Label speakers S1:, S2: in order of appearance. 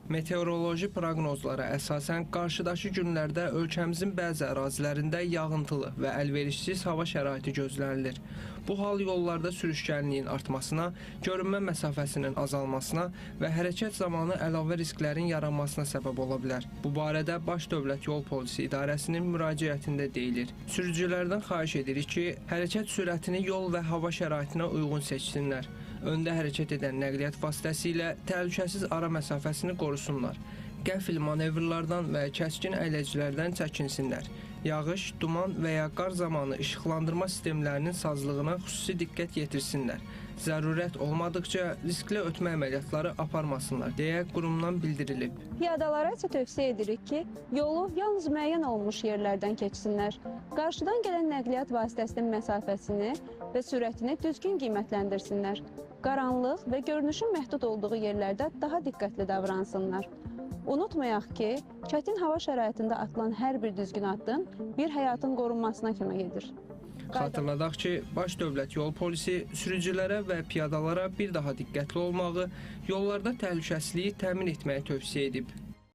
S1: Meteoroloji proqnozlara əsasən qarşıdakı günlərdə ölkəmizin bəzi ərazilərində yağıntılı və əlverişsiz hava şəraiti gözlənilir. Bu hal yollarda sürüşkənliyin artmasına, görünmə məsafəsinin azalmasına və hərəkət zamanı əlavə risklərin yaranmasına səbəb ola bilər. Bu barədə Baş Dövlət Yol Polisi İdarəsinin müraciətində deyilir. Sürücülərdən xahiş edirik ki, hərəkət sürətini yol və hava şəraitinə uyğun seçsinlər. Öndə hərəkət edən nəqliyyat vasitəsilə təhlükəsiz ara məsafəsini qorusunlar. Qəfil manevrlardan və kəskin əyləclərdən çəkinsinlər. Yağış, duman və ya qar zamanı işıqlandırma sistemlərinin sazlığına xüsusi diqqət yetirsinlər. Zərurət olmadıqca riskli ötmə əməliyyatları aparmasınlar, deyə qurumdan bildirilib.
S2: Piyadalara isə tövsiyə edirik ki, yolu yalnız müəyyən olunmuş yerlərdən keçsinlər. Qarşıdan gələn nəqliyyat vasitəsinin məsafəsini və sürətini düzgün qiymətləndirsinlər. Qaranlıq və görünüşün məhdud olduğu yerlərdə daha diqqətli davransınlar. Unutmayaq ki, çətin hava şəraitində atılan hər bir düzgün addım bir həyatın qorunmasına kömək edir.
S1: Xatırladaq ki, Baş Dövlət Yol Polisi sürücülərə və piyadalara bir daha diqqətli olmağı, yollarda təhlükəsizliyi təmin etməyi tövsiyə edib.